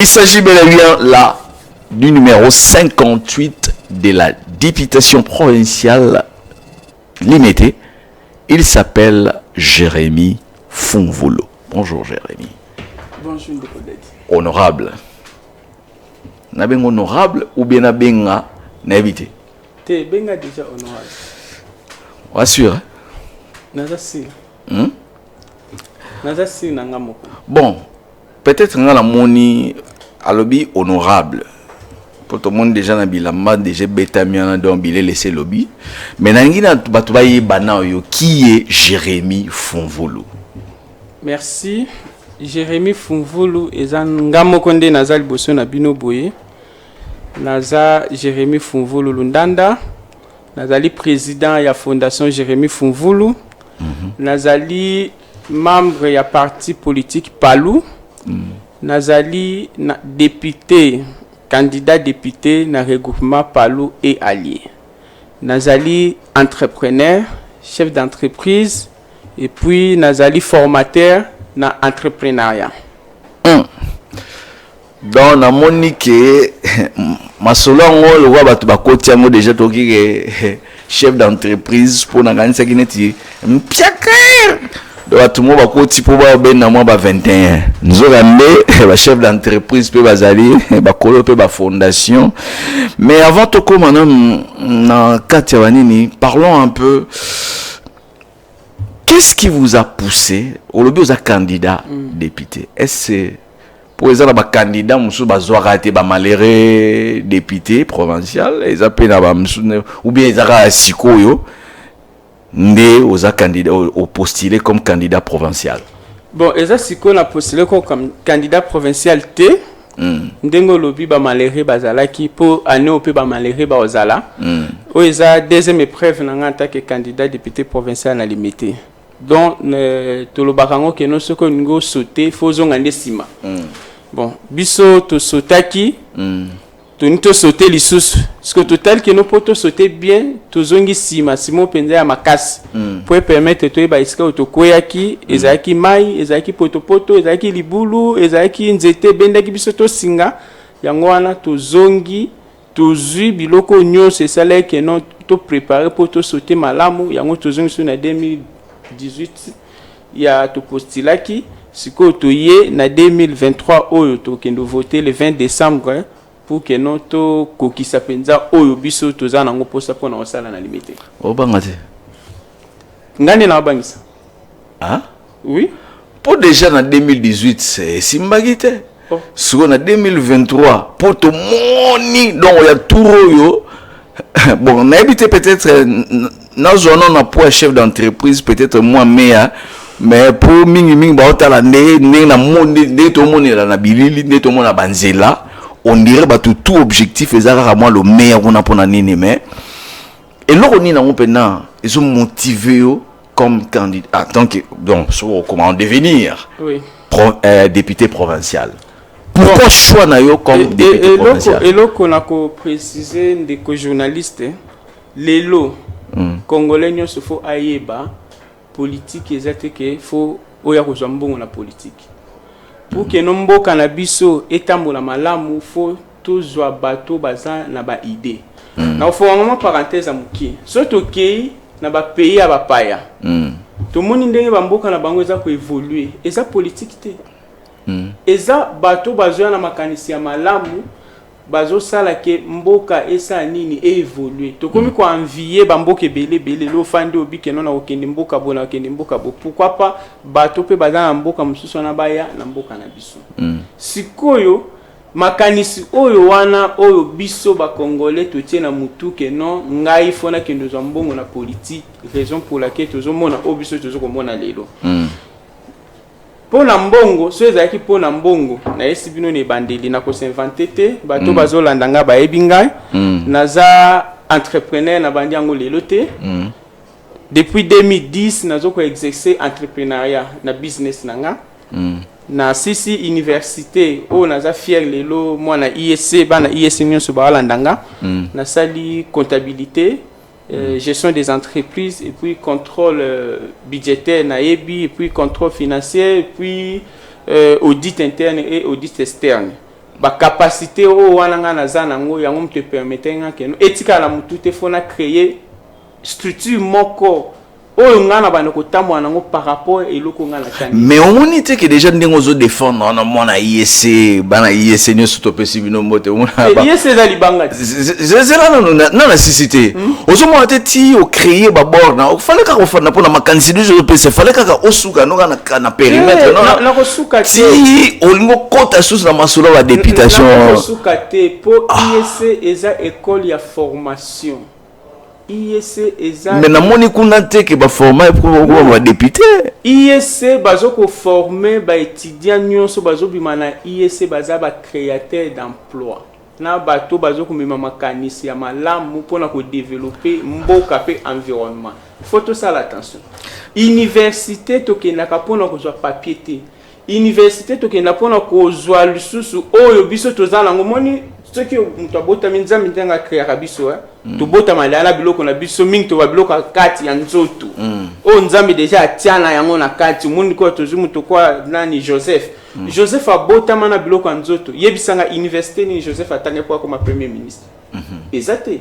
Il s'agit bel et bien là du numéro 58 de la députation provinciale limitée. Il s'appelle Jérémy Founvoulou. Bonjour Jérémy. Bonjour ndeko. Honorable. Nabenga honorable ou bien nabenga nayebi te? Te, benga déjà honorable. Rassure. Naza sûr. Naza sûr na nga moko. Bon, peut-être nga namoni alobi honorable po tomoni déjà na bilamba déjà ebetami wana, donc bilelesi elobi, mais nalingi na bato bayeba na oyo qui est Jérémy Fonvolo. Merci. Jérémy Fumvulu eza nga moko nde naza liboso na bino boye. Naza Jérémy Fumvulu Lundanda, nazali président ya Fondation Jérémy Fumvulu, nazali membre ya parti politique PALU, nazali na député, candidat député na regroupement PALU et alliés, nazali entrepreneur, chef d'entreprise, et puis nazali formateur na entrepreneuriat. Donc namoni ke masolo yango lokwa bato bakoti yango déjà, toki ke chef d'entreprise mpo nakanisaki neti mpiaka. Donc bato mo bakoti mpo babenda mwa ba 21, nzoka nde bachef d'entreprise mpe bazali bakolo mpe bafondation. Mais avant tokóma na kati ya banini, parlons un peu, qu'est-ce qui vous a poussé? Olobi oza candidat député. Est-ce mpo eza na bacandidat mosusu bazwaka te, bamalheureux député provincial eza mpe na bamosusu, ou bien eza kaka sikoyo nde oza candidat, opostule comme candidat provincial? Bon, eza sikoyo na postule comme candidat provincial te. Ndenge olobi, bamalheureux bazalaki mpo ane oyo mpe bamalheureux baozala. Oyo eza deuxième épreuve na ngai en tant que candidat député provincial na Limete. Donc tolobaka yango keno soki olingi osote, fo ozonga nde nsima. Bon, biso tosotaki, toni tosote lisusu parce que totali keno mpo tosote bien, tozongi nsima, nsima mpenza ya makasi, mpo epermettre toyeba esika oyo tokweyaki. Ezalaki mai, ezalaki potopoto, ezalaki libulu, ezalaki nzete ebendaki biso tosinga yango wana. Tozongi, tozwi biloko oyo nyonso esalaki keno toprépare mpo tosote malamu. Yango tozongi so na 2018 ya topostulaki. Sikoyo toye na 2023 oyo tokende voter le 20 décembre pour que no tokokisa mpenza oyo biso toza nango mposa mpona kosala na Limete. Obanga te? Ngai nde naobangisa? Ah? Oui. Mpo déjà na 2018 esimbaki te. Oh. Sikoyo na 2023, mpo tomoni donc ya tour oyo, bon, nayebi te, peut-être nazwa nano na po ya chef d'entreprise, peut-être mwa meya, mais mpo mingimingi baotala nde ndenge namoni, ndenge tomonela na bilili, ndenge tomona banzela, on dirait bato tout objectif eza kaka mwa lomeya kuna. Mpona nini? Mais eloko nini yango mpena ezomotive yo comme candidat en tant que, donc so comment devenir député provincial? Pourquoi Bon. choix na yo comme député eloko provincial? Eloko na koprécise, ndeko journaliste, lelo congolais nyonso fo ayeba, politike eza te ke fo oya kozwa mbongo na politike. Pour ke no mboka na biso etambola malamu, fo tozwa bato baza na baidée. Na kofonga mwa parenthèse ya mokie, so tokei na bapays ya bapaya, tomoni ndenge bamboka na bango eza koévolue. Eza politike te, eza bato bazoya na makanisi ya malamu, bazosala ke mboka esala nini? Eévolue. Tokomi koenvier bamboka ebele ebele. Lelo ofandi, obikeno na kokende mboka bo, na kokende mboka bo, pourquoi pas bato mpe baza na mboka mosusu wana baya na mboka na biso? Sikoyo makanisi oyo wana oyo biso bacongolais totie na mutu ke non, ngai fo nakende ozwa mbongo na politique, raison pour laquelle tozomona oyo biso tozokomona lelo. Mpo na mbongo, so ezalaki mpo na mbongo, nayesi bino na ebandeli, na kosinvente te. Bato bazolanda ngai bayebi ngai. Naza entrepreneur, nabandi yango lelo te. Depuis 2010 nazo koexerce entrepreneuriat na business na nga. Na sisi université oyo naza fier lelo, mwana ISC, bana ISC nyonso baolanda nga. Nasali comptabilité, gestion des entreprises et puis contrôle budgétaire nayebi, et puis contrôle financier, et puis audit interne et audit externe. Bacapacité oyo wana ngai naza nango, yango moto epermettre nga que non, etikala na motu te, faut na créer structure moko oyo ngai na banda kotambola nango par rapport eloko ngai natangi. Mais omoni te que déjà ndenge ozodéfendre wana, mwana ISC, bana ISC nyonso, topesi bino mbote, omona ISC eza libanga te. Zela nano, na sisi te. Ozomona te ti ocréer babord na fallait kaka ofanda mpona makanisi nyonso ozopesa, fallait kaka osuka noka na périmètre. Nakosuka te. Ti olingi okota susu na masolo ya badéputation. Nakosuka te, mpo ISC eza école ya formation. ISC eza Mais namoni kuna te que baforma okoma badéputé. ISC bazo koforme baétudiant nyonso bazobima na ISC, baza bacréateur d'emploi na bato bazo komema makanisi ya malamu mpona kodévelopper mboka mpe environnement. Faut tosala attention. Université tokendaka mpona kozwa papier te. Université tokenda mpona kozwa lisusu oyo biso toza nango. Moni, soki moto abotami, Nzambe ndenge akreaka biso, tobotama lela na biloko na biso mingi, toba biloko ya kati ya nzoto oyo Nzambe déjà atia na yango na kati. Omoni koya tozwi moto kwa nani, Joseph. Joseph abotama na biloko ya nzoto. Yebisanga université nini Joseph atangi mpo akoma premier ministre? Eza te.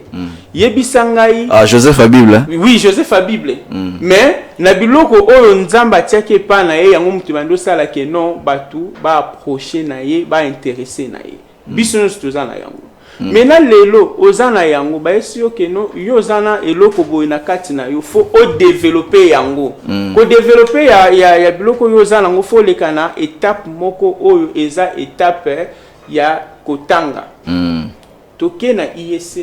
Yebisa ngai. Ah, Joseph ya Bible? Oui, Joseph ya Bible. Mais na biloko oyo Nzambe atiaki epai na ye, yango moto bandi osala que non, bato baapproche na ye, baintéresse na ye. Biso nyonso toza na yango. Maintenant lelo oza na yango, bayesi yo que non, yo oza na eloko boye na kati na yo, faut odévelopper yango. Kodévelopper ya biloko oyo oza nango, faut oleka na étape moko oyo eza étape ya kotanga. Toke na ISC,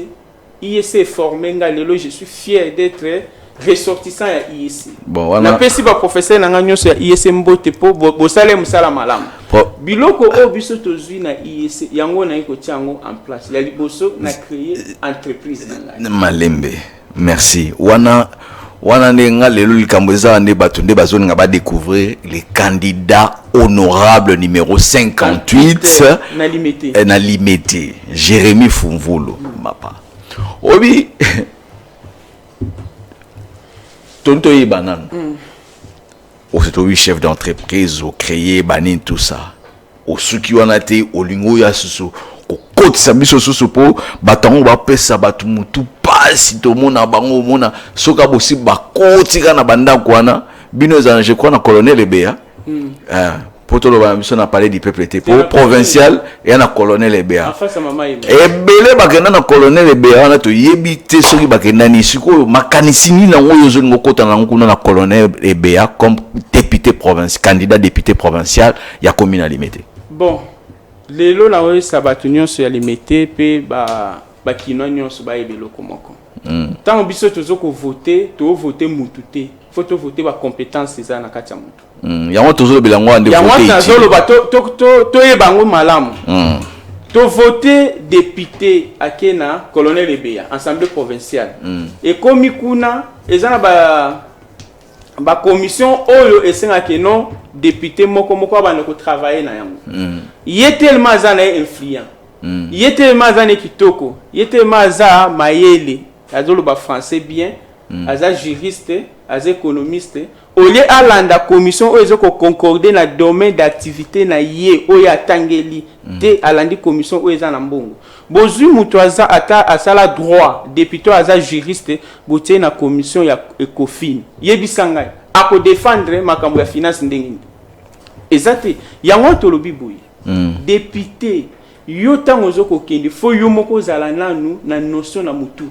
ISC eforme nga. Lelo je suis fier d'être ressortissant ya ISC. Bon, wana Napesi baprofesseur na nga nyonso ya ISC mbote, mpo bosala mosala malamu. Biloko oyo biso tozwi na ISC, yango nayi kotia yango en place. Ya liboso, na créer entreprise na ngai. Malembe, merci. Wana wana nde nga lelo likambo eza nde bato nde bazolinga badécouvrir les candidats honorable numéro 58 na Limete. Na Limete, Jérémy Fumvulu Mapa. Obi toni toyeba nanu, tobi chef d'entreprise, ocréer banini, tout ça, osuki wana te, olingi oyo asusu kokotisa biso susu mpo bato yango bapesa bato mutu pasi. Tomona bango, omona soki abosi bakoti kaka na bandako wana. Bino ezala, je crois, na Colonel Ebeya, mpo toloba na biso na Palais du Peuple te, mpo provincial eya na Colonel Ebeya. En face ya mama Yeba. Ebele bakenda na Colonel Ebeya wana, toyebi te soki bakenda nini. Sikoyo makanisi nini yango oyo ozolinga okota nango kuna na Colonel Ebeya comme député province, candidat député provincial ya commune ya Limete? Bon, lelo nakoyesa bato nyonso ya Limete mpe bakinois nyonso bayeba eloko moko. Ntango biso tozo kovote, tovote mutu te, faut tovote bacompétence eza na kati ya mutu. Yango tozolobela yango wana nde. Yango vote wana utile. Nazoloba toyeba yango malamu. Tovote député, ake na Colonel Ebeya, assemblée provinciale. Ekomi kuna, eza na ba bacommission oyo esengaki non, député moko moko abanda kotravaille na yango. Ye tellement aza na ye influent, ye tellement aza na kitoko, ye tellement aza mayele, azoloba français bien, aza juriste, aza économiste, au lieu alanda commission oyo eza koconcorde na domaine d'activité na ye oyo atangeli te, alandi commission oyo eza na mbongo. Bozwi moto aza ata asala droit, député oyo aza juriste, botie na commission ya Ecofin. Yebisa ngai, akodefendre makambo ya finance ndenge nini? Eza te. Yango tolobi boye: député, yo ntango ozo kokende, faut yo moko ozala nanu na notion na motu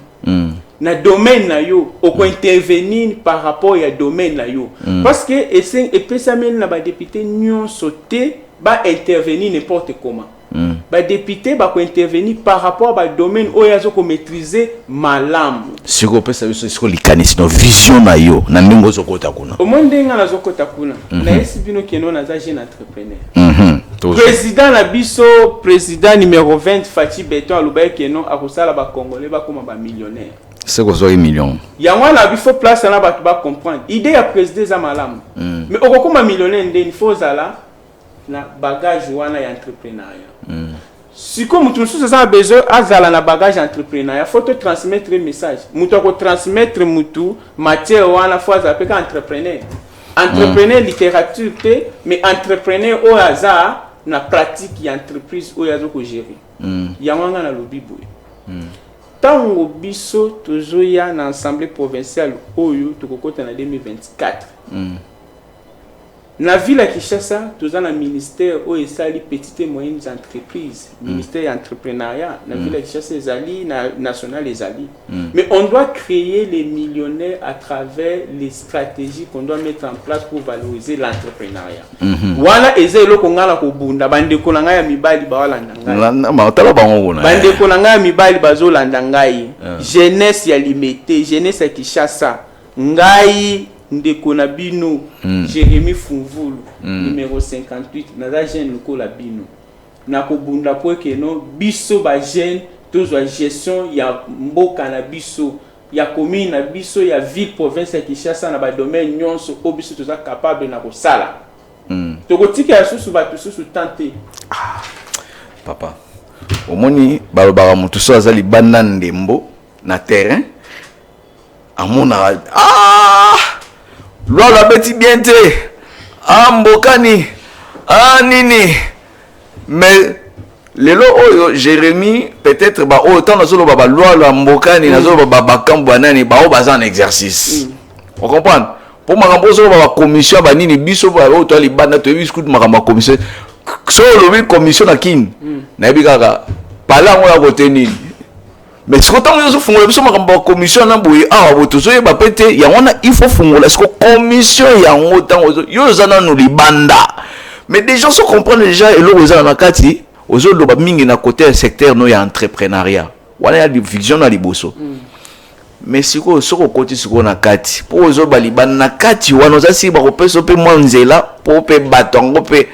na domaine na yo, okointervenir par rapport ya domaine na yo, parce que epesameli na badéputé nyonso te baintervenir n'importe comment. Badéputé bakointervenir par rapport a badomaine oyo aza komaîtrise malamu. Sikoyo opesa biso sikoyo likanisi no, vision na yo na ndenge ozokota kuna. Omoni ndenge nga nazokota kuna, nayesi bino que non, naza jeune entrepreneur. Président na biso, président numéro 20, Fatshi Béton, alobaki que non, akosala bacongolais bakóma bamillionnaire. Seko ozwaki million. Yango wana bifo place wana bato bacomprendre idée ya président eza malamu, mais okokóma millionnaire ndeni? Faut ozala na bagage wana ya entrepreneuriat. Sikoyo moto mosusu aza na besoin azala na bagage entrepreneuriat, faut totransmettre message. Moto akotransmettre mutu matière wana, faut azala mpe ka entrepreneur, entrepreneur littérature te, mais entrepreneur oyo aza Na pratique ya entreprise oyo azo kogérer. Yango nga nalobi boye: ntango biso tozoya na assemblée provinciale oyo tokokɔta na 2024, na ville ya Kinshasa, toza na ministère oyo esali petite et moyennes entreprises, ministère ya entrepreneuriat. Na ville ya Kinshasa ezali, na national ezali, mais on doit créer les millionnaires à travers les stratégies qu'on doit mettre en place pour valoriser l'entrepreneuriat. Wana eza eloko ngai na kobunda. Bandeko na ngai ya mibali baolanda ngai. Tala bango kuna. Bandeko na ngai ya mibali bazolanda ngai, jeunesse ya Limete, jeunesse ya Kinshasa, ngai ndeko na bino Jérémi Funvulu, numéro 58, naza jeune lokola bino. Nakobunda mpo ekeno biso bajeune tozwa gestion ya mboka na biso, ya commune na biso, ya ville province ya Kinshasa, na badomaine nyonso oyo biso toza capable na kosala. Tokotikela susu bato susu tan te. Papa, omoni, balobaka motu so aza libanda ndembo na terrain, amonaka: "Ah, Lwalo abeti bien te, ah, mbokani, ah, nini." Mais lelo oyo Jérémi, peut-être baoyo ntango nazoloba balwalo ya mbokani, nazoloba bakambo banani bao baza na exercice, ocomprendre? Mpo makambo ozoloba, bacommission ya banini, biso oyo toya libanda toyebi kutu makambo ya commission. So olobi commission na Kini, nayebi kaka pale yango ya kote nini. Mais siko ntango nyonso ofungola biso makambo ya commission na boye awa boye, tozoyeba mpe te. Yango wana il faut fungola siko commission yango. Ntango yo oza nanu libanda, mais déjà ozo comprendre déjà eloko eza na kati. Ozoloba mingi na côté ya secteur no ya entrepreneuriat wana, ya vision na liboso. Mais sikoyo soki okoti sikoyo na kati, mpo ozoba libanda na kati wana, oza siki bakopesa mpe mwa nzela mpo mpe bato yango mpe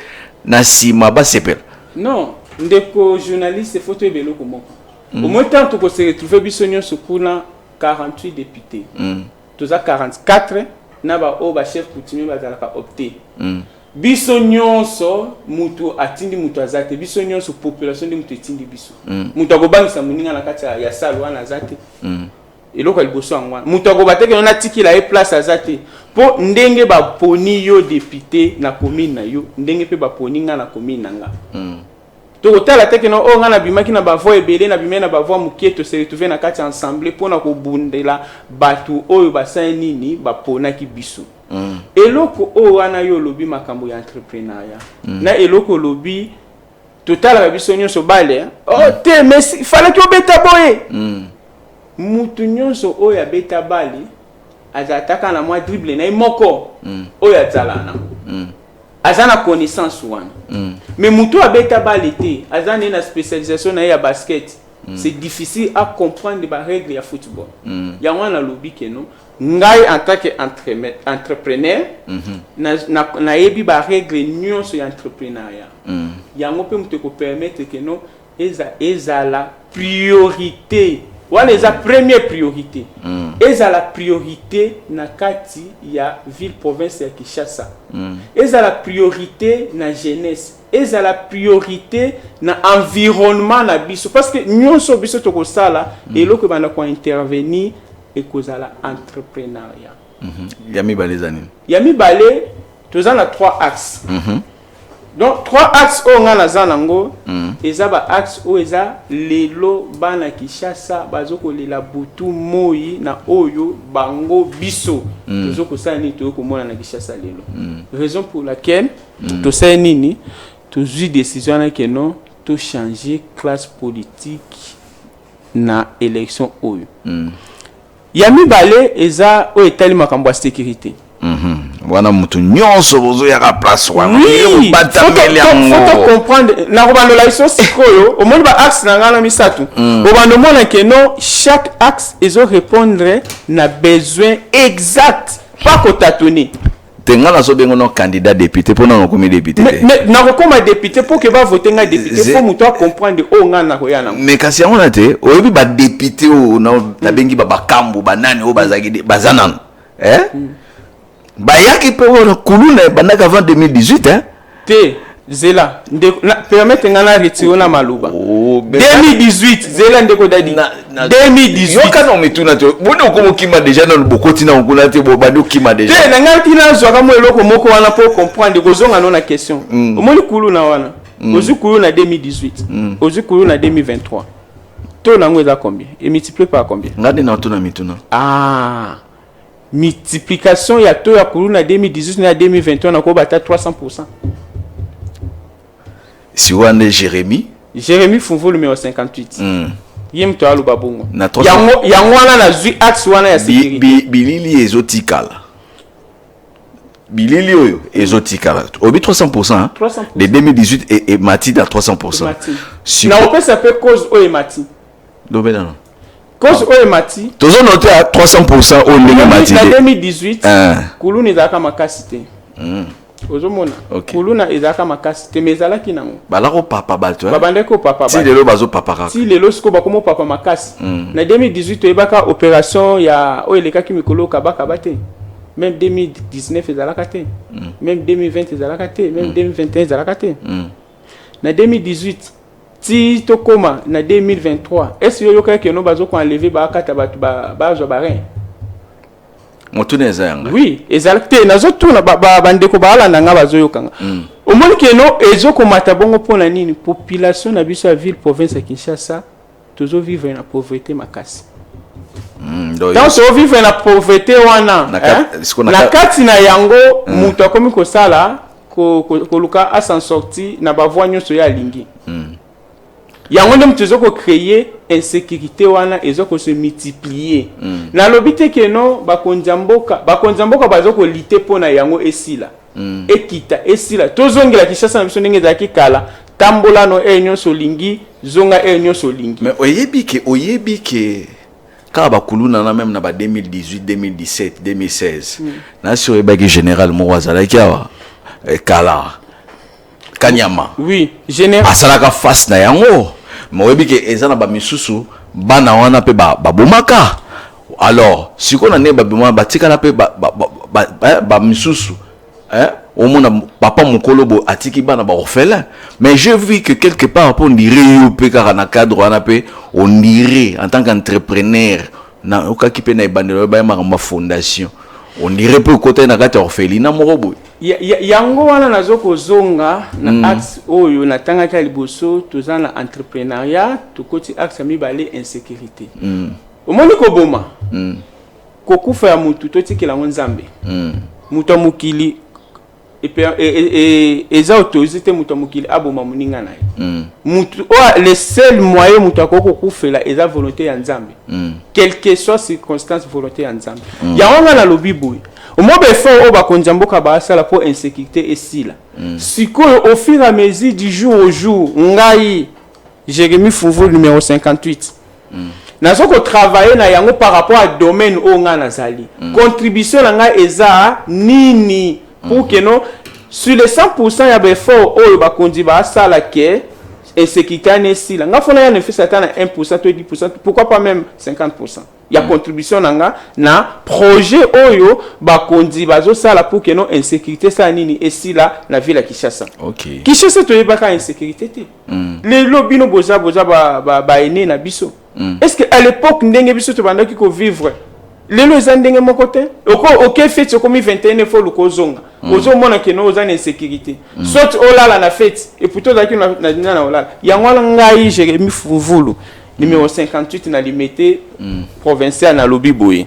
na nsima basepela. Non, ndeko journaliste, faut toyeba eloko moko. Au moins ntango tokose retrouve biso nyonso kuna, 48 députés, toza 44 na baoyo bachef coutumier bazalaka opte. Biso nyonso, mutu atindi mutu aza te. Biso nyonso, population nde mutu etindi biso. Mutu akobangisa moninga na kati ya salle wana aza te. Eloko ya liboso yango wana, moto akoba te keno natikila ye place, aza te. Mpo ndenge baponi yo député na commune na yo, ndenge mpe baponi nga na commune na nga, tokotala te keno oyo nga nabimaki na bavoix ebele, nabimaki na bavoix moke. Tose retrouve na kati ya ensemble mpona kobundela bato oyo basali nini, baponaki biso. Eloko oyo wana yo olobi, makambo ya entrepreneuriat, na eloko olobi, totalaka biso nyonso bale. Oh te, mais falaki obeta boye. Mutu nyonso oyo abeta bale azala taka na mwa dribble na ye moko oyo azala nango, aza na connaissance wana. Mais mutu oyo abeta bale te, aza nde na spécialisation na ye ya basket, c'est difficile à comprendre barègle ya football. Yango wana nalobi keno ngai en tant que entrepreneur, nayebi barègle nyonso ya entrepreneuriat. Yango mpe moto ekopermettre keno ezala priorité wana, eza première priorité, ezala priorité na kati ya ville province ya Kinshasa, ezala priorité na jeunesse, ezala priorité na environnement na biso, parce que nyonso biso tokosala, eloko ebanda kointervenir ekozala entrepreneuriat. Ya mibale eza nini? Ya mibale, toza na trois axes. Donc trois axes oyo ngai naza nango, eza ba axe oyo eza lelo bana Kinshasa bazokolela butu moi na oyo bango biso tozokosala nini, toyei komona na Kinshasa lelo. Raison pour laquelle tosali nini, tozwi décision wana keno tochanger classe politique na élection oyo. Ya mibale eza oyo etali makambo ya sécurité. Wana moto nyonso bozoyaka place wana. Oui, batameli yango. Faut comprendre, nakobandola biso sikoyo. Omoni ba axe na ngai na misato, obanda omona ke non, chaque axe ezorépondre na besoin exact, pas kotâtonner. Te, ngai nazobenga no candidat député, mpo nano okomi député te. Mais nakokóma député, mpo ke bavote ngai député, mpo moto acomprendre oyo ngai nakoya nango. Mais kasi yango na te, oyebi badéputé oyo nabengi babakambu banani oyo bazalaki, baza nano, eh? Bayaki mpe wana kuluna ebandaki avant 2018, hein? Te, zela ndeko, permettre ngai na retire na maloba. Oh, 2018, zela ndeko Dadi. 2018. Yoka na mituna te, boni okoma okima déjà? Nano bokoti na okuna te, bobandi okima déjà. Te, na ngai ntina nazwaka mwa eloko moko wana mpo comprendre, kozonga no na question. Omoni kuluna wana, Ozwi kuluna 2018, ozwi kuluna 2023, taux nango eza combien? Emultiplie par combien? Nga nde natuna mituna. Ah, multiplication ya taux ya kuluna 2018 na 2023, nakoba ata 300. Sikoyo nde Jérémie. Jérémie Funvu numéro 58. Ye moto aloba bongo. Na 300. Yango wana nazwi axe wana ya sécurité. Bilili ezotikala, bilili oyo ezotikala, obi 300, hein? 300. De 2018 emati na 300. Emati. Nakopesa mpe cause oyo emati. Lobe nano. Cause oyo emati. Tozonote ya 300 oyo ndenge emati. Na te. 2018, kuluna ezalaka makasi te. Ozomona? Kuluna ezalaka makasi te, mais ezalaki nango. Bala kopapa bato, hein? Babandaki kopapa ti bato. Lelo bazopapa kaka. Ti lelo sikoyo bakoma opapa makasi. Na 2018, toyebaka opération ya oyo elekaki mikolo kabakaba te. Même 2019 ezalaka te, même 2020 ezalaka te, même 2021 ezalaka te. Na 2018 ti tokóma na 2023, est-ce oyokaki keno bazokoenlever, bakata bato, bazwa bareins? Motuna eza yanga. Oui, ezalaki te. Nazotuna bandeko baalanda nga, bazoyokanga. Omoni keno ezokomata bongo mpona nini? Population na biso ya ville province ya Kinshasa, tozovivre na pauvreté makasi. Donc, Ntango tozovivre na pauvreté wana, Na eh, siko na na kati na yango, moto akomi kosala koluka as'en sortir na bavoies nyonso ye alingi. Yango nde moto ezokocréer insécurité wana, ezokose multiplier. Nalobi te keno bakonzi ya mboka bazokolite mpo na yango esila, ekita, esila, tozongela Kinshasa na biso ndenge ezalaki kala. Tambola no eye nyonso olingi, zonga eye nyonso olingi. Mais oyebi ke kaka bakuluna na même na ba 2018, 2017, 2016, nasi oyebaki général moko azalaki awa, kala, Kanyama. Oui, général. Asalaka face na yango, mais oyebi ke eza na bamisusu, bana wana mpe babomaka. Alors sikoyo na ndenge babomaka, batikala mpe bamisusu, hein? Omona papa mokolo bo atiki bana baorphelin. Mais j'ai vu que quelque part mpo on dirait yo mpe kaka na cadre wana mpe, on dirait en tant qu'entrepreneur na okaki mpe na ebandelo oyo baya makambo ya fondation, on dirait mpe okotaki na kati ya orphelinat moko boye. Yango wana nazo kozonga na axe oyo natangaki ya liboso. Toza na entrepreneuriat, tokoti axe ya mibale, insécurité. Omoni, koboma, kokufa ya mutu, totikela yango Nzambe. Moto ya mokili eza autorisé te moto ya mokili aboma moninga na ye. Mutu oyo, le seul moyen moto akoki kokufela eza volonté ya Nzambe, quelle que soit circonstance, volonté ya Nzambe. Yango nga nalobi boye: omoni baeffort oyo bakonzi ya mboka baasala mpo insécurité esila, sikoyo au fur et à mesure, du jour au jour, ngai Jérémie Fuvu numéro 58 nazo kotravaille na yango par rapport à domaine oyo ngai nazali. Contribution na ngai eza nini pour que no sur les 100 ya baeffort oyo bakonzi baasala ke insécurité wana esila, nga fona ya nefisi ata na 1 to 10, pourquoi pas même 50 ya contribution na nga na projet oyo bakonzi bazosala pour que no insécurité esala nini, esila na ville ya Kinshasa. Kinshasa toyebaka insécurité te. Lelo bino boza baene na biso. Est ce que à l'époque ndenge biso tobandaki kovivre, lelo eza ndenge moko te? Oke feti, okomi 21, fo oluka ozonga, ozomona keno oza na insécurité, soit olala na feti, et pourtant ozalaki na olala. Yango wana ngai Jérémi Fuvulu numéro 58 na Limete provincial nalobi boye: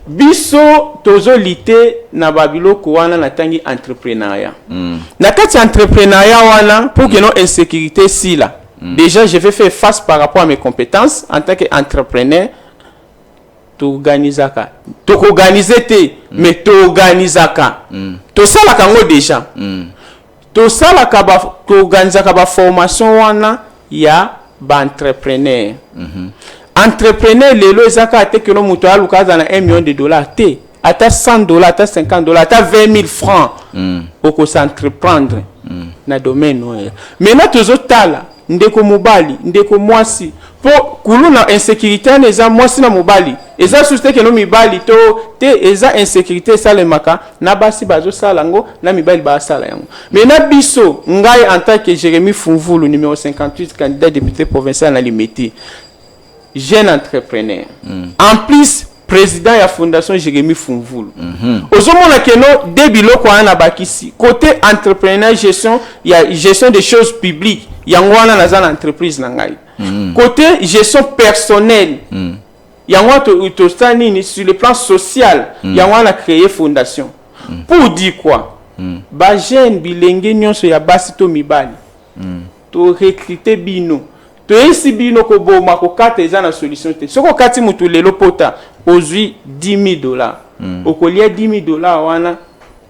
biso tozolite na babiloko wana natangi, entrepreneuriat. Na kati ya entrepreneuriat wana, pour que no insécurité esila, déjà je vais faire face par rapport à mes compétences en tant qu'entrepreneur. Toorganizaka, tokoorganize te, mais toorganizaka, tosalaka yango déjà. Tosalaka toorganizaka baformation wana ya baentrepreneur. Entrepreneur lelo eza kaka te keno moto aluka aza na 1 million de dollars te. Ata 100 dollars, ata 50 dollars, ata 20 000 francs, okos'entreprendre na domaine oyo. Maintenant tozotala ndeko mobali, ndeko mwasi, mpo kuluna, insécurité wana eza mwasi na mobali, eza susu te keno mibali to te. Eza insécurité esalemaka na basi bazosala yango, na mibali basala yango. Mais na biso, ngai en tant que Jérémie Funvulu numéro 58, candidat député provincial na Limete, jeune entrepreneur, en plus Président ya Fondation Jérémie Fumvulu. Ozomona que non, de biloko wana na bakisi côté entrepreneur, gestion ya gestion des choses publiques, yango wana naza na entreprise na ngai. Côté gestion personnelle, yango wana tosala nini sur le plan social, yango wana créer fondation. Pour dire quoi? Bajeune, bilenge nyonso ya basi to mibali, torecrute bino, toyesi bino koboma, kokata eza na solution te. Soki okati motu lelo pota, ozwi 10 000 $, okolia 10 000 $ wana,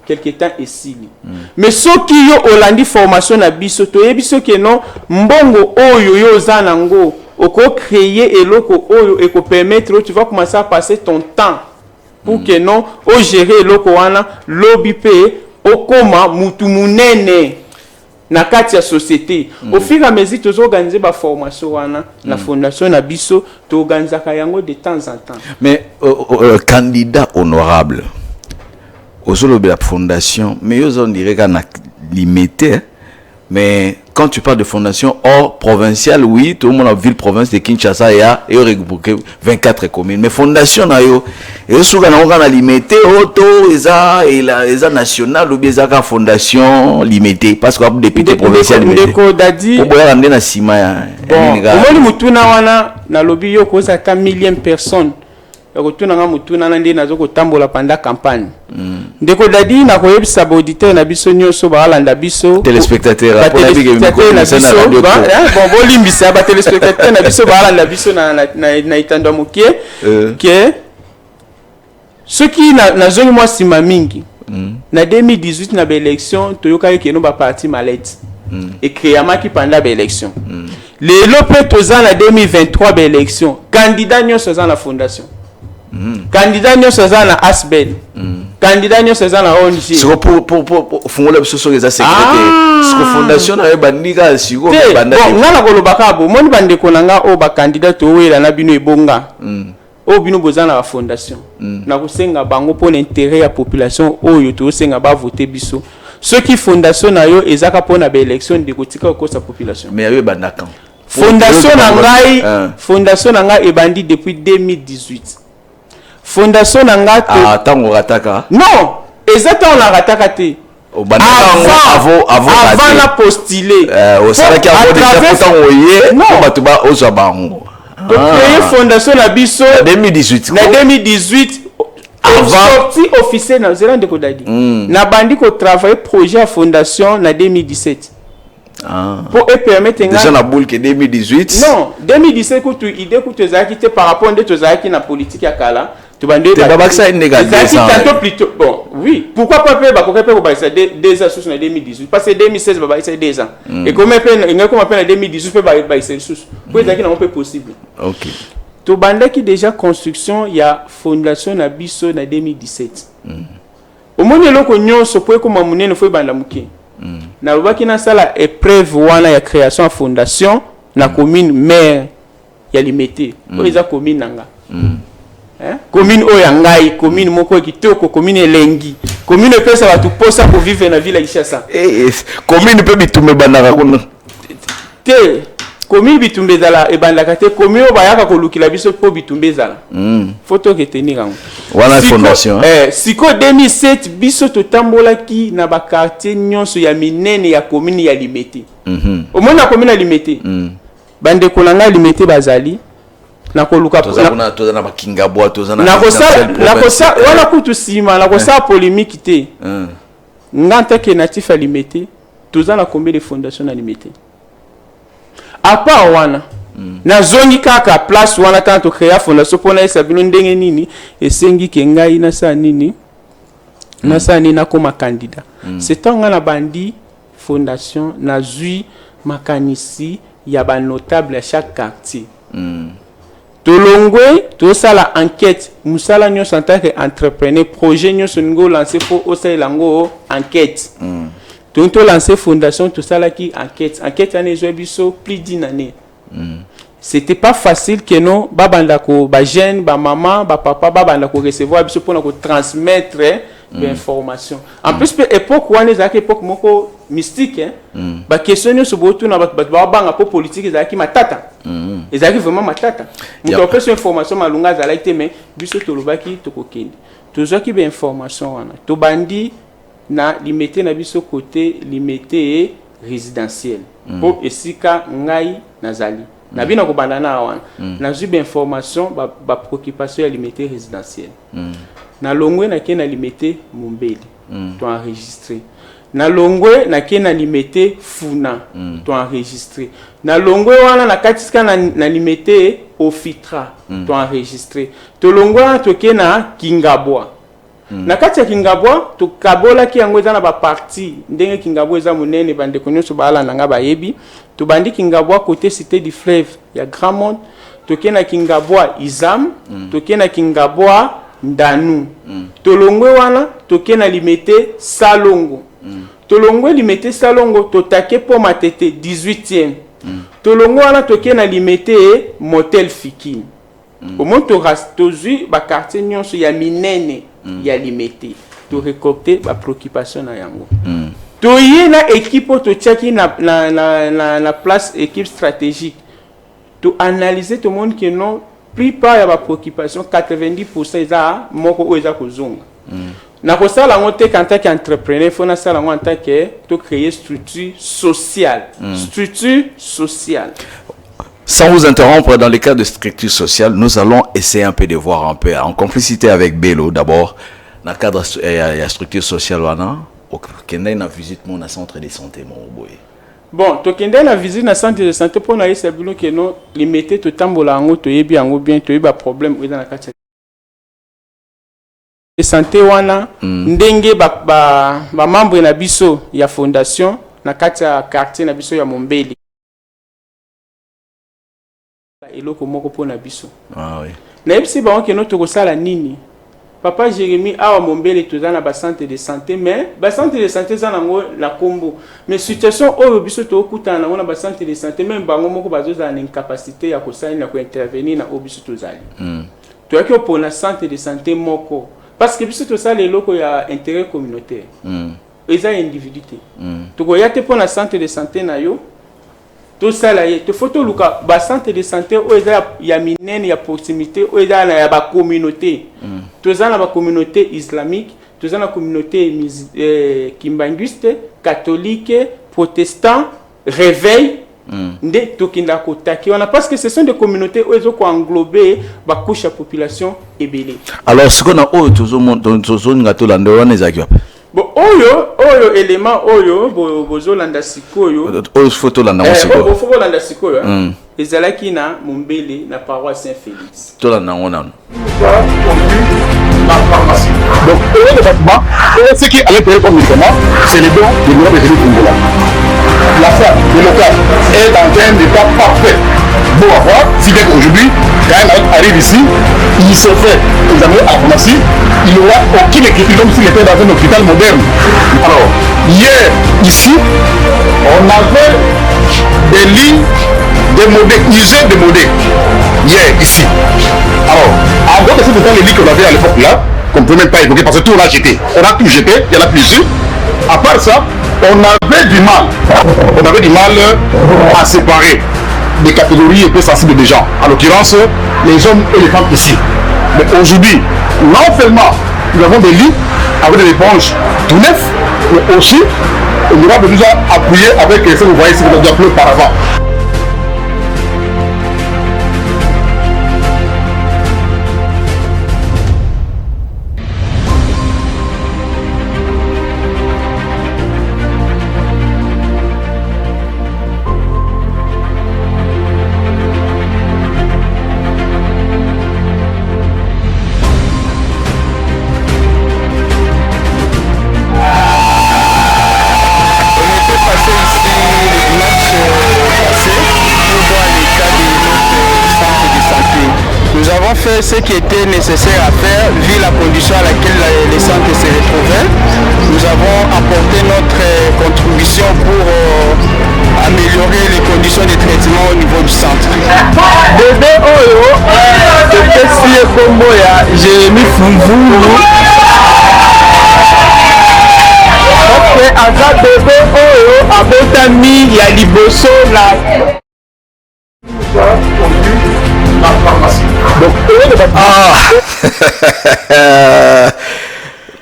quelque temps esili. Mais soki yo olandi formation na biso, toyebi soki non, mbongo oyo yo oza nango, okocréer eloko oyo ekopermettre oyo tu vas commencer à passer ton temps pour que non, ogérer eloko wana, lobi mpe okóma mutu munene na kati ya société. Au fur et à mesure tozoorganize baformation wana na fondation na biso, toorganizaka yango de temps en temps. Mais candidat honorable, ozolobela fondation, mais yo oza, on dirait kaka na Limete, hein? Mais quand tu parles de fondation hors provinciale, oui, tout le monde, ville province de Kinshasa ya eyo regroupe 24 communes, mais fondation na yo ezosuka nango kaka na Limete o to eza eza national ou bien eza kaka fondation Limete, parce que député provincial Limete? Ndeko Dadi, oboyaka nde na nsima ya bon, nini kaka? Omoni motuna wana, nalobi yo koza ata millième personne ya kotuna nga motuna na nde nazo kotambola pendant campagne. Ndeko Dadi, nakoyebisa baauditeur na biso nyonso baalanda biso, Téléspectateur, batéléspectateur na biso, bon, bolimbisa, batéléspectateur na biso baalanda biso na etando ya moke, ke soki nazongi mwa nsima mingi, na 2018 na baélection, toyokaki que non, baparti mallette ecréamaki pendant baélection. Lelo mpe toza na 2023, baélection, candidat nyonso aza na fondation, candidat nyonso aza na ASBL, candidat nyonso aza na ONG. Siko pour fungola biso soki eza secret te, siko fondation na yo ebandi kaka sikoyo? Te. Ebanda bon, te. Nga na koloba kaka bo omoni bandeko na nga oyo bacandidat towela na bino ebonga, oyo bino boza na bafondation, nakosenga bango mpo na intérêt ya population oyo tozosenga bavote biso. Soki fondation na yo ezaka mpo na baélection, ndeko, tika kokosa population. Mais yo ebanda quand? Fondation na ngai, Ah. fondation na ngai ebandi depuis 2018. Fondation na ngai Ah, ntango orataka? Non, eza ntango narataka te. Obandaka yango avant avant raté. na postule. Osalaki yango déjà po ntango oye Non. po bato ba ozwa bango. Tocréer fondation na biso 2018. Na 2018. Avant. Sortie officielle na zela, ndeko Dadi, nabandi kotravailler projet ya fondation na 2017 po epermettre Déjà nga na boule ke 2018? Non, 2017 kutu idée kutu ezalaki te par rapport nde tozalaki na politique ya kala, tobandi Te babakisa ye ndenge ya ezalaki 200. Tantôt plutôt, bon, oui, pourquoi pas, mpe bakoki mpe kobakisa 2 ans susu na 2018, parce que 2016 babakisa 2 ans, ekomi mpe engai koma mpe na 2018 mpe babakisa lisusu, po ezalaki nango mpe possible. Tobandaki déjà construction ya fondation na biso na 2017. Omoni, eloko nyonso mpo ekóma monene, fo ebanda moke. Nalobaki nasala épreuve wana ya création ya fondation na commune maire ya Limete, oyo eza commune na nga. Hein? Commune oyo ya ngai, commune moko ya kitoko, commune elengi, commune epesa bato mposa kovivre na ville ya Kinshasa. Eh, eh, commune mpe bitumba ebandaka kuna? Te, commune bitumba ezala ebandaka te. Commune oyo bayaka kolukila biso mpo bitumba ezala, faut toretenir yango. Wana fondation, hein? Eh, sikoyo 2007 biso totambolaki na baquartier nyonso ya minene ya commune ya Limete. Omoni, na commune ya Limete, bandeko na ngai Limete bazali nakoluka Toza kuna, toza na bakingabwa, toza na nakosala wana kutu nsima, nakosala polémique te. Nga ntake natif ya Limete, toza na combien de fondation na Limete à part wana? Nazongi kaka place wana ntango tocréa fondation mpo nayesa bino ndenge nini esengi ke ngai nasala nini, nasala nini, nakóma candidat. C'est ntango ngai nabandi fondation, nazwi makanisi ya banotable ya chaque quartier. Tolongwe, tosala enquête. Mosala nyonso en tant que entrepreneur, projet nyonso olingi olance, fo osalela yango enquête. Tongi tolance fondation, tosalaki enquête. Enquête wana ezwa biso plus d'une année. C'était pas facile que non, babanda ko bajeune, bamama, bapapa babanda korecevoir biso mpona kotransmettre Bainformation en plus mpe époque wana ezalaki époque moko mystique, hein? Baquestion nyonso botuna bato, bato babanga mpo politique ezalaki matata, ezalaki vraiment matata. Moto apesi information malunga azalaki te. Mais biso tolobaki tokokende, tozwaki bainformation wana, tobandi na Limete na biso, côté Limete résidentiel, mpo esika ngai nazali na bino kobanda na wana, nazwi bainformation, bapréoccupation ya Limete résidentiel. Nalongwe, nake na Limete Mombele, toenregistre. Nalongwe, nake na Limete Funa, toenregistre. Nalongwe wana, na kati sika na Limete Ofitra, toenregistre. Tolongwe wana, toke na Kingabwa. Na kati ya Kingabwa, tokabolaki yango, eza na baparti ndenge Kingabwa eza monene, bandeko nyonso baalanda nga bayebi. Tobandi Kingabwa côté Cité du Fleuve ya Grand Monde, toke na Kingabwa Izam, toke na Kingabwa Ndanu. Tolongwe wana, toke na Limete Salongo. Tolongwe Limete Salongo, totake mpo Matete 18e. Tolongwe wana, toke na Limete Motel Fikine. Omoni, tozwi baquartier nyonso ya minene ya Limete, torécolte bapréoccupation na yango. Toye na équipe oyo totiaki na place, équipe stratégique, toanalyse, tomoni ke non, plupart ya bapréoccupation, 90, eza moko oyo eza kozonga. Nakosala yango te qu'en tant qu'entrepreneur, faut nasala yango en tant que tocréer structure sociale, structure sociale. Sans vous interrompre, dans le cadre de structure sociale, nous allons essayer un peu de voir un peu, en complicité avec Bello d'abord, dans le cadre de la structure sociale, wana, okende na visite mon centre de santé mon boye. Bon, tokende na visite na centre de santé mpo nayesa bino ke no, Limete totambola yango, toyebi yango bien, toyebi baproblème oyo eza na kati ya santé wana. Ndenge bamembre na biso ya fondation na kati ya quartier na biso ya Mombeli, eloko moko mpo na biso. Ah oui. Nayebisi bango keno tokosala nini, papa Jérémi. Awa Mombele toza na bacentre de santé, mais bacentre de santé eza nango na nkombo, mais situation oyo biso tokutana nango na bacentre de santé, même bango moko bazozala na incapacité ya kosala na kointervenir na oyo biso tozali. Toyaki opona centre de santé moko parce que biso tosala eloko ya intérêt communautaire, eza individu te. Tokoya te mpo na centre de santé na yo tosala ye te. Faut toluka bacentre de santé oyo eza ya minene, ya proximité, oyo eza na ya bacommunauté. Toza na bacommunauté islamique, toza na communauté kimbanguiste, catholique, protestant, réveil. Nde tokendaka kotake wana parce que ce sont des communautés oyo ezokoenglobe bacouche ya population ebele. Alors sikoyo na oyo tozolinga tolanda wana ezalaki wapi? Bon, oyo élément oyo bozolanda sikoyo, Oyo faut tolanda yango sikoyo. Faut bolanda sikoyo, ezalaki na Mombele, na paroisse Saint Félix. Tolanda yango nano. La pharmacie. Donc, et le bâtiment, et ce qui est à l'intérieur comme médicament, c'est les dons de l'Europe et de Congolais. La salle, le local, est dans un état parfait. Beau à voir, si bien qu'aujourd'hui, quand un malade arrive ici, il se fait examiner à la pharmacie, il n'aura aucune inquiétude comme s'il était dans un hôpital moderne. Alors, hier, ici, on avait des lits démodés, usés, démodés. Hier, ici. Alors, en dehors de cet état, les lits qu'on avait à l'époque là, qu'on ne peut même pas évoquer parce que tout on a jeté. On a tout jeté, il y en a plus ici. À part ça, on avait du mal. On avait du mal à séparer des catégories un peu sensibles des gens. En l'occurrence, les hommes et les femmes ici. Mais aujourd'hui, non seulement nous avons des lits avec des éponges tout neufs, mais aussi on aura nous a appuyé avec ce que vous voyez ici, que nous avons auparavant. On était passé ici le dimanche passé pour voir l'état de notre centre de santé. Nous avons fait ce qui était nécessaire à faire vu la condition à laquelle le centre se retrouvait. Nous avons apporté notre contribution pour améliorer les conditions de traitement au niveau du centre. Bebe oyo topesi ye nkombo ya Jérémi Fumvulu. Aza bebe oyo abotami ya liboso na Ah.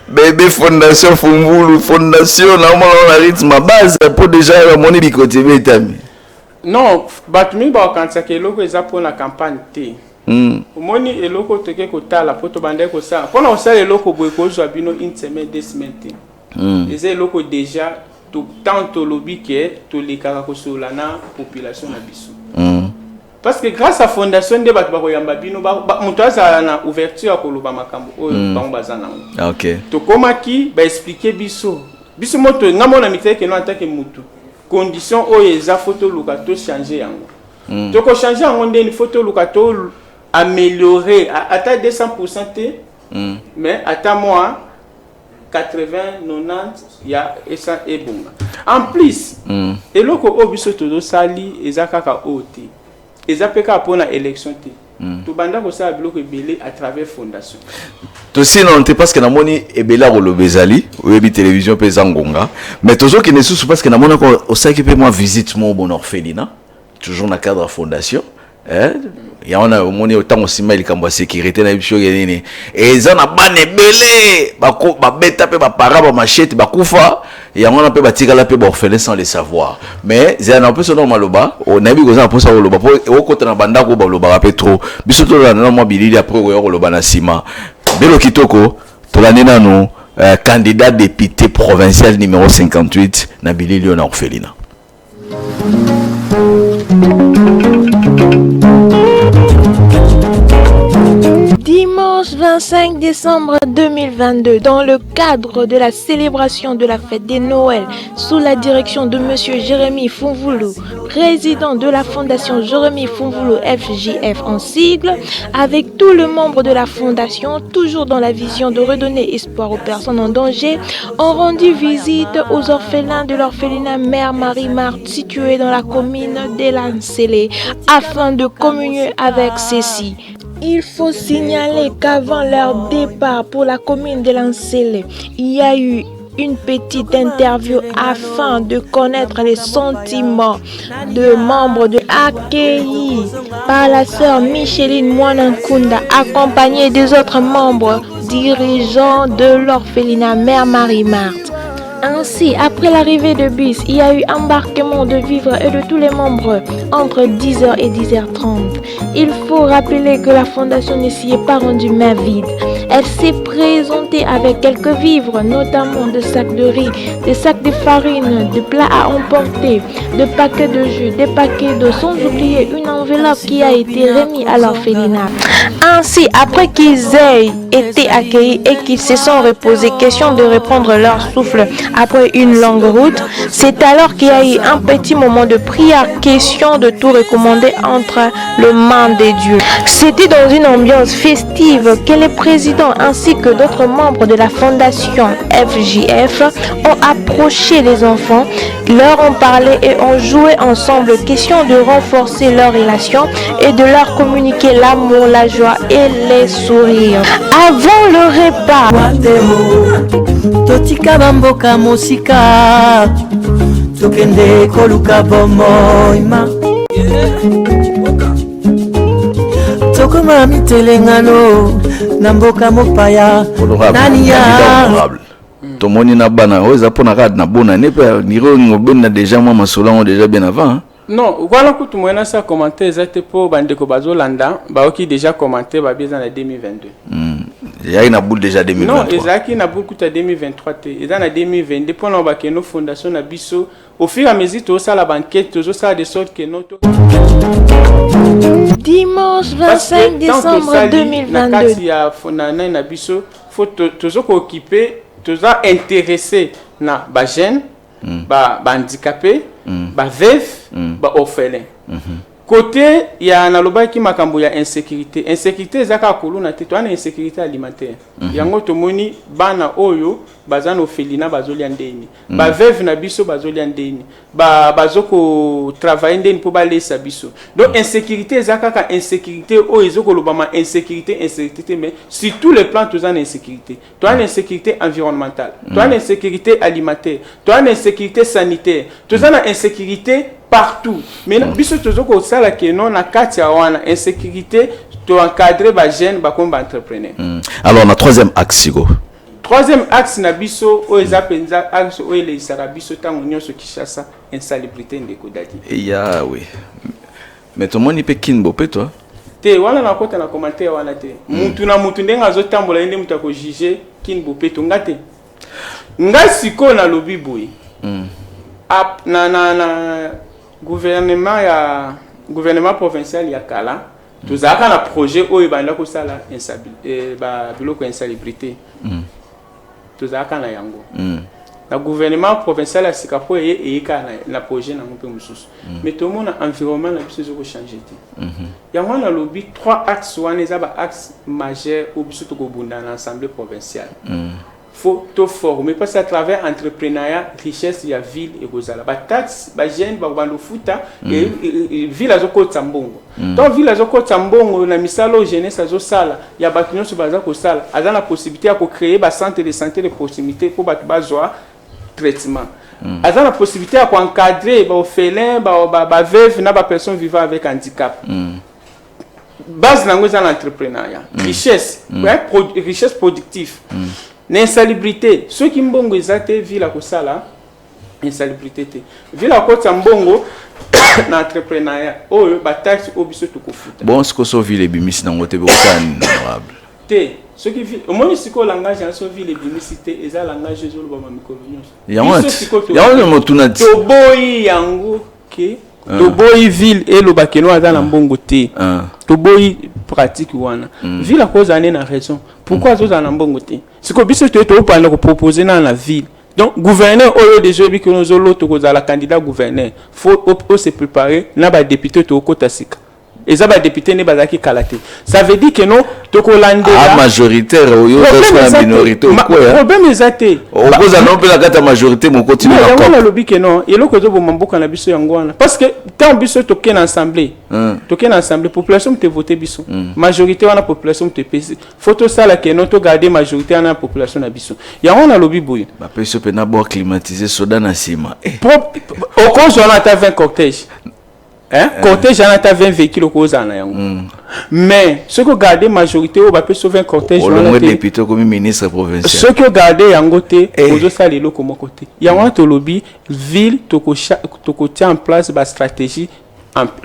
Bebe fondation Fumvulu fondation naomona na rythme base mpo déjà bamoni bikoti ebetami. Non, bato mingi bakokanisaka eloko eza mpona campagne te. Omoni eloko oyo toke kotala mpo tobandaki kosala mpona kosala eloko boye, kozwa bino une semaine, 2 semaines te. Eza eloko déjà tant tolobi ke tolekaka kosolola na population na biso, parce que grâce à fondation nde bato bakoyamba bino, moto azala na ouverture ya koloba makambo oyo bango baza nango. Tokomaki baexpliquer biso, biso moto nga mona miteke no en tant que mutu, condition oyo eza, faut toluka tochange yango. Tokochange yango ndeni? Faut toluka to améliorer ata 200 te, mais ata mwa 80, 90 ya esa ebonga. En plus, eloko oyo biso tozosali eza kaka oyo te, eza mpe kaka mpona élection te. Tobanda kosala biloko ebele à travers fondation. Tosila te, parce que namoni ebele ya koloba ezali, oyebi télévision mpe eza ngonga, mais tozokende susu parce que namonaka osalaki mpe mwa visite moko bona orphelinat, toujours na cadre ya fondation, eh? Yango wana omoni ntango nsima likambo ya sécurité na biso oyo nini, eza na bana ebele babeta mpe bapara bamachete, bakufa. Yango wana mpe batikala mpe baorphelin sans le savoir. Mais zela na mposa no maloba, nayebi koza na mposa koloba mpo okota na bandako oyo balobaka mpe trop. Biso tolanda na mwa bilili, après okoya koloba na nsima. Belo kitoko, tolandi nanu candidat député provincial numéro 58 na bilili oyo na orphelinat. Dimanche 25 décembre 2022, dans le cadre de la célébration de la fête des Noël, sous la direction de Monsieur Jérémy Fonvoulou, président de la fondation Jérémy Fonvoulou FJF en sigle, avec tous les membres de la fondation, toujours dans la vision de redonner espoir aux personnes en danger, ont rendu visite aux orphelins de l'orphelinat Mère Marie-Marthe situé dans la commune d'Elansele afin de communier avec ceux-ci. Il faut signaler qu'avant leur départ pour la commune de Lancele, il y a eu une petite interview afin de connaître les sentiments de membres de accueillis par la sœur Micheline Mwanankunda, accompagnée des autres membres dirigeants de l'orphelinat Mère Marie-Marthe. Ainsi, après l'arrivée de bus, il y a eu embarquement de vivres et de tous les membres entre 10h et 10h30. Il faut rappeler que la fondation ne s'y est pas rendue main vide. Elle s'est présentée avec quelques vivres, notamment des sacs de riz, des sacs de farine, des plats à emporter, des paquets de jus, des paquets d'eau, sans oublier une enveloppe qui a été remise à l'orphelinat. Ainsi, après qu'ils aient été accueillis et qu'ils se sont reposés, question de reprendre leur souffle après une longue route, c'est alors qu'il y a eu un petit moment de prière, question de tout recommander entre le mains de Dieu. C'était dans une ambiance festive que les présidents ainsi que d'autres membres de la fondation FJF ont approché les enfants, leur ont parlé et ont joué ensemble, question de renforcer leur relation et de leur communiquer l'amour, la joie et les sourires. Avant le repas, Totika bamboka mosika, tokende koluka bomoi ma tokoma mitelengano na mboka mopaya. Honorable, nani ya candidat honorable, tomoni na bana oyo eza mpona kaka na bonane mpe niro ngobenda déjà mwa masolo yango déjà bien avant, hein? Non, wana kutu moyen nasala commentaire eza te, mpo bandeko bazolanda baoki déjà commentaire babi eza na 2022. Ezalaki na boule déjà 2023. Non, ezalaki na boule kutu ya 2023 te, eza na 2022, mpona bakeno fondation na biso, au fur et à mesure tozosala baenquête, tozosala de sorte que no Dimanche 25 décembre na 2022. Kati ya na nani na biso, faut tozo kooccuper, toza intéressé na bajeune, bahandicapé, baveuve, baorphelin. Cote ya nalobaki makambo ya insecurite, insecurite eza kaka kuluna te, toza na insecurite alimentaire. Yango tomoni bana oyo baza na orphelinat bazolia ndeni, ba veuve na biso bazolia ndeni, ba bazo ko travailler ndeni po balesa biso. Donc insecurite eza kaka insecurite oyo ezo kolobama insecurite insecurite te, mais sur tous les plans toza na insecurite. Toza na insécurité environnementale, toza na insécurité alimentaire, toza na insécurité sanitaire, toza na insécurité partout. Mais biso tozo kosala ke non, na kati ya wana insécurité, to encadrer ba jeunes bakomi ba entrepreneur. Alors na troisième axe siko? Troisième axe na biso oyo eza mpenza axe oyo eleisaka biso ntango nyonso, Kinshasa insalubrité, ndeko Dadi. Eya oui, mais tomoni mpe Kin bopeto. Te, wana nakota na commentaire wana te. Mutu na mutu ndenge azotambola, ye nde mutu akojuge Kin bopeto, nga te. Nga sikoyo nalobi boye, na gouvernement ya gouvernement provincial ya kala, tozalaka na projet oyo ebanda kosala biloko ya insalubrité. Tozalaka na yango na gouvernement provincial ya sika, mpo eye eyeka na projet nango mpe mosusu, mais tomona environnement na biso ezokochange te. Yango wana nalobi trois axes wana eza ba axe majeur oyo biso tokobunda na assemblée provinciale. Faut toformer, parce que à travers entrepreneuriat, richesse ya ville ekozala, bataxe bajeune bakobanda kofuta, ville azokotisa mbongo. Donc ville azokotisa mbongo na misala oyo jeunesse azosala, ya bato nyonso baza kosala. Aza na possibilité ya kocréer bacentre de santé de proximité mpo bato bazwa traitement. Aza na possibilité ya koencadrer baorphelin, baveuve na bapersonne vivant avec handicap. Base nango eza na entrepreneuriat, richesse, ouais, richesse productive. Na insalubrité, soki mbongo eza te, ville akosala insalubrité te. Ville akotisa mbongo na entrepreneuriat oyo bataxe oyo biso tokofuta. Bon, sikoyo so ville ebimisi nango te, bokosala nini, honorable? Te, soki ville, omoni sikoyo langage ya so ville ebimisi te, eza langage ezolobama mikolo nyonso. Yango Biso sikoyo yango motuna ti. Toboyi yango ke toboyi ville eloba que non, aza na mbongo te. Toboyi pratique wana. Ville akozala nde na raison pourquoi azozala na mbongo te. Sikoyo biso toye topanda kopropose na na ville. Donc gouverneur oyo déjà oyebi que ozoloto kozala candidat gouverneur, faut ose préparer na badéputé. Tokota sika, eza badéputé nde bazalaki kala te. Ça veut dire que non, tokolandela. A majoritaire oyo Problème oza eza te. minorité okwea. Problème eza te. Okozala no mpe na kati ya majorité, mokoti Non, na yango cop. Nalobi que non, eloko ezoboma mboka na biso yango wana, parce que ntango biso toke na assemblée, toke na assemblée, population moto evote biso. Majorité wana, population moto epesi. Faut tosala que non, togarde majorité wana ya population na biso. Yango nalobi boye. Bapesi yo mpena bois climatisé, soda na nsima. Okozwa wana ata 20 cortège, hein? Cortège wana ata 20 véhicule okozala na yango, mais soki ogarde majorité oyo bapesi yo 20 cortège wana Olongwe te. député, okomi ministre provincial. Soki ogarde yango te, ozosala eloko moko te. Yango wana tolobi ville tokotia en place bastratégie,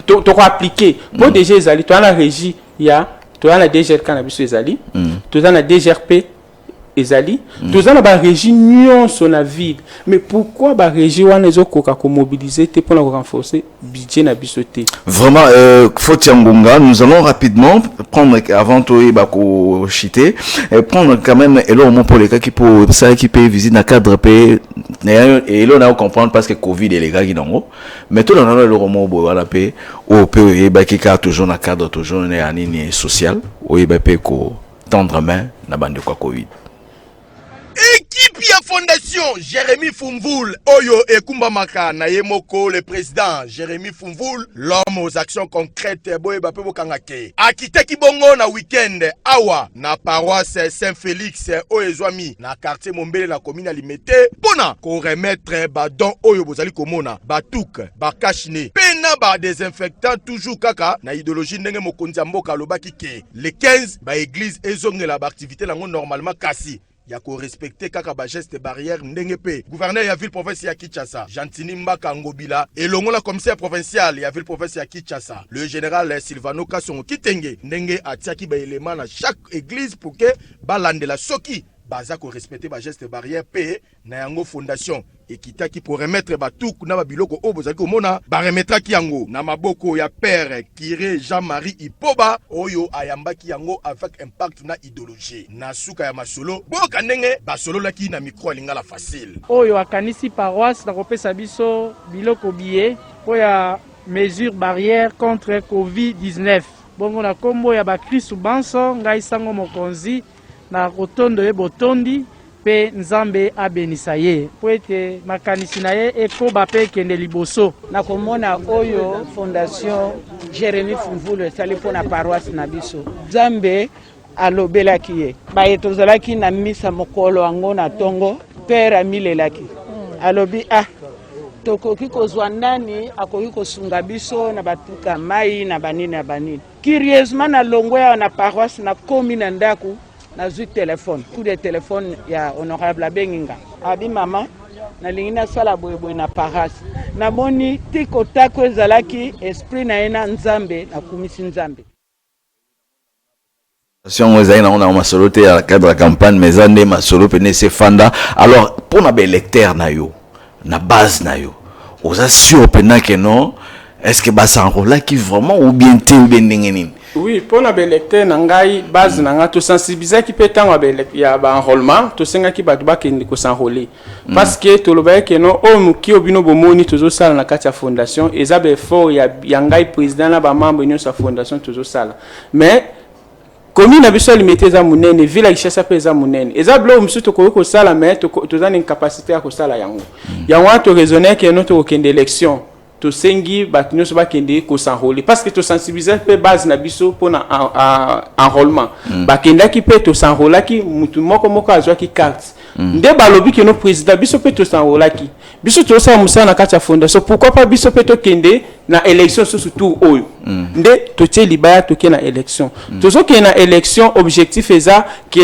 tokoappliquer mpo déjà ezali. Toza na régie ya, toza na DGRK na biso ezali, toza na DGRP ezali, toza na barégie nyonso na ville. Mais pourquoi barégie wana ezokoka komobilize te mpona korenforcer budget na biso te? Vraiment, faute ya ngonga, nous allons rapidement prendre, avant toyeba kochite, prendre quand même eloko moko elekaki mpo esalaki mpe visite na cadre mpe eloko na comprendre, parce que Covid elekaki nango. Mais tolanda nano eloko moko boye wana mpe oyo mpe oyebaki kaka toujours na cadre toujours ya nini social, oyeba mpe ko tendre main na bandeko ya Covid. Équipe ya fondation Jérémy Fumvul oyo ekumbamaka na ye moko le président Jérémy Fumvul, l'homme aux actions concrètes. Boyeba mpe bokanga ke akitaki bongo na week-end awa na paroisse Saint-Félix oyo ezwami na quartier Mombele na commune ya Limete mpona koremettre badon oyo bozali komona, batuque, bacache-nez mpe na badésinfectant, toujours kaka na idéologie ndenge mokonzi ya mboka alobaki ke le 15 baeglise ezongela baactivité nango normalement, kasi ya korespecte kaka bageste barrière, ndenge mpe gouverneur ya ville province ya Kinshasa Gentiny Mbaka Ngobila elongo na commissaire provincial ya ville province ya Kinshasa, le général Silvano Kasongo Kitenge, ndenge atiaki baelema na chaque église pour ke balandela soki baza korespecte bageste barrière. Mpe na yango fondation ekitaki pour remettre batuque na babiloko oyo bozali komona. Baremetraki yango na maboko ya père curé Jean-Marie Ipoba oyo ayambaki yango avec impact na idéologie. Na suka ya masolo, boyoka ndenge basololaki na micro ya Lingala Facile. Oyo akanisi paroisse na kopesa biso biloko biye mpo ya Mesures barrières contre Covid 19. Bongo na kombo ya bakristu banso, ngai sango mokonzi na kotondo ye botondi mpe Nzambe abenisa ye mpo ete makanisi na ye ekoba mpe ekende liboso. Na komona oyo Fondation Jeremie Fumvulu esali mpo na paroisse na biso, Nzambe alobelaki ye. Baye tozalaki na misa mokolo yango na tongo, père amilelaki, alobi ah tokoki kozwa nani akoki kosunga biso na batuka mai na banini na banini. Curieusement na longwe awa na paroisse nakomi na ndako nazwi telefone, coup de telefone ya honorable abengi nga, abi mama nalingi nasala boyeboye na paroisse, namoni tikotako ezalaki esprit na ye na Nzambe, nakumisi Nzambe. Yango ezali nango na masolo te ya cadre ya campagne, mais eza nde masolo pene esi efanda. Alors mpo na baélecteur na yo, na base na yo, oza sûr mpena ke non, est ce que basenrolaki vraiment ou bien te, ou bien ndenge nini? Oui, mpo na baélecteur na ngai, base na ngai, tosensibilisaki mpe ntango ya baenrôlement, tosengaki bato bakende kosenrôler, parce que tolobaki ke non, oyo moki oyo bino bomoni tozosala na kati ya fondation eza baeffort ya ngai président na bamembre nyonso ya fondation tozosala. Mais commune na biso ya Limete eza monene, ville ya Kinshasa mpe eza monene, eza biloko mosusu tokoki kosala, mais toza na incapacité ya kosala yango. Yango wana toraisonne ke non, tokokende élection, tosengi bato nyonso bakende kosenrôler, parce que tosensibilize mpe base na biso mpona enrôlement. Bakendaki mpe tosenrôlaki, mutu moko moko azwaki carte. Nde balobi ke non, président, biso mpe tosenrôlaki, biso tozosala mosala na kati ya fondation, pourquoi pas biso mpe tokende na élection susu tour oyo? Nde totie libaya, toke na élection. Tozokende na élection, objectif eza ke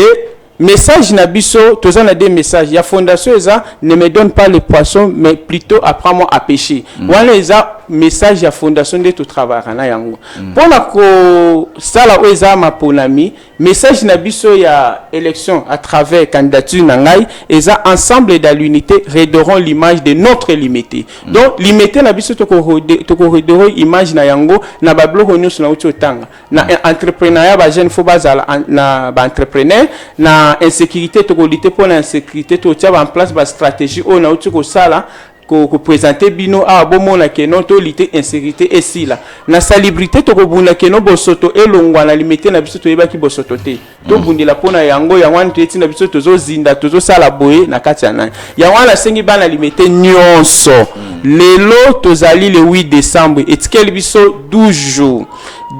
message na biso, toza na deux messages ya fondation, eza "Ne me donne pas le poisson, mais plutôt apprends-moi à pêcher". Wana eza message ya fondation nde totravaillaka na yango mpona kosala oyo eza maponami. Message na biso ya élection à travers candidature na ngai eza "Ensemble dans l'unité, redorons l'image de notre Limete". Donc Limete na biso, tokoredorer image na yango na babiloko nyonso nauti otanga: na entrepreneuriat, bajeune faut bazala na baentrepreneur; na insécurité, tokolutter mpo na insécurité, totia ba en place bastratégie oyo nauti kosala koprésenter bino awa, bomona ke non, tolutter insécurité esila; na salubrité, tokobunda ke non, bosoto elongwa na Limete na biso. Toyebaki bosoto te, tobundela mpo na yango. Yango wana toyeti na biso, tozozinda, tozosala boye na kati ya nani. Yango wana nasengi bana Limete nyonso, lelo tozali le 8 décembre, etikeli biso 12 jours.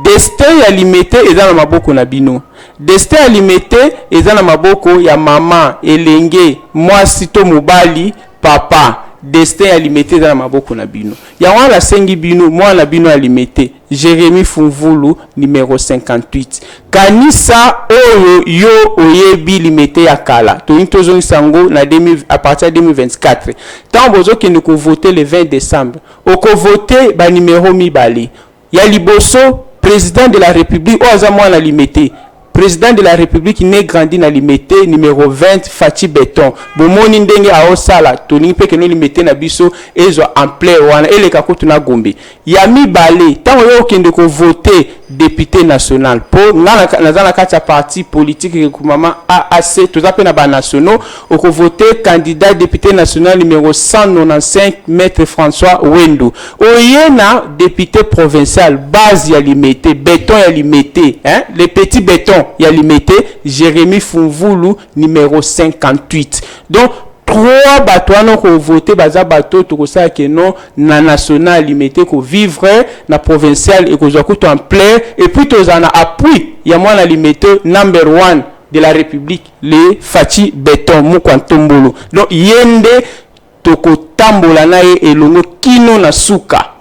Destin ya Limete eza na maboko na bino. Destin ya Limete eza na maboko ya mama elenge mwasi to mobali, papa. Destin ya Limete eza na maboko na bino. Yango wana nasengi bino, mwana bino ya Limete, Jérémi Fumvulu, numéro 58. Kanisa oyo yo oyebi Limete ya kala, tolingi tozongisa yango na 2000, à partir ya 2024. Ntango bozokende kovote le 20 décembre, okovote banimero mibale. Ya liboso, président de la République oyo aza mwana Limete, président de la République né grandi na Limete, numéro 20, Fatshi Béton. Bomoni ndenge aosala, tolingi mpe keno Limete na biso ezwa ampleur wana, eleka kutu na Gombe. Ya mibale, ntango yo okende kovote député national, mpo nga naza na kati ya parti politique regroupement AAC, toza mpe na banationaux, okovote candidat député national numéro 195, maître François Wendo. Oye na député provincial, base ya Limete, béton ya Limete, hein? Le petit béton ya Limete, Jérémy Fumvulu, numéro 58. Donc trois bato wana kovote baza bato tokosala ke non, na national Limete kovivre, na provincial ekozwa kutu ampleur, et puis tozala na appui ya mwana Limete, number one de la République, le Fatshi Béton Mukwa Ntombolo. Donc ye nde tokotambola na ye elongo kino na suka.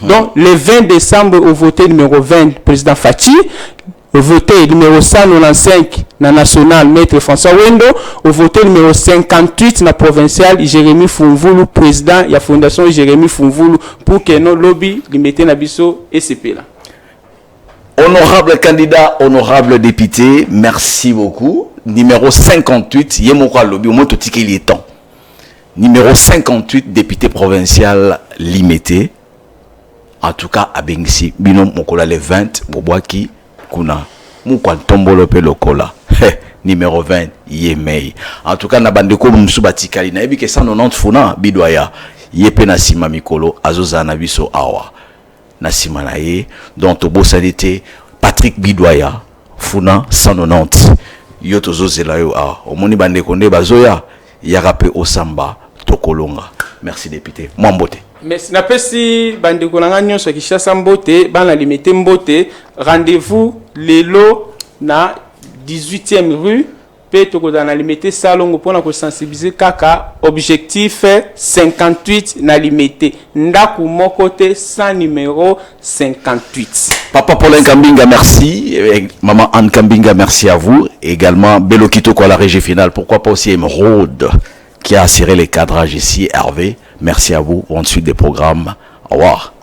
Donc le 20 décembre, ovote numéro 20, président Fatshi, voté numéro 195 na national, maître François Wendo, voté numéro 58 na provincial, Jérémy Fumvulu, président ya fondation Jérémy Fumvulu, pour que non, lobi Limete na biso esepela. Honorable candidat, honorable député, merci beaucoup. Numéro 58, ye moko alobi, au moins totikeli temps. Numéro 58, député provincial Limete. En tout cas, abengisi bino mokolo le 20, bobwaki kuna mukwa ntombolo mpe lokola numéro 20 ye mei. En tout cas, na bandeko mosusu batikali, nayebi ke 190 funa bidwaya ye mpe na nsima mikolo azozala na biso awa. na nsima na ye. Donc tobosani te Patrick Bidwaya Funa 190, yo tozozela yo awa. Omoni bandeko nde bazoya, yaka mpe osamba, tokolonga. Merci député, mwa mbote. Merci. Napesi bandeko na ngai nyonso ya Kinshasa mbote, bana Limete mbote. Rendez-vous lelo na 18e rue, mpe tokozala na Limete Salongo mpona kosensibiliser kaka objectif 58 na Limete, ndako moko te sans numéro 58. Papa Paulin Kambinga, merci. Et Maman Anne Kambinga, merci à vous. Également, Bello Kitoko à la régie finale. Pourquoi pas aussi Emeraude qui a assuré les cadrages ici. Hervé, merci à vous. Bonne suite des programmes. Au revoir.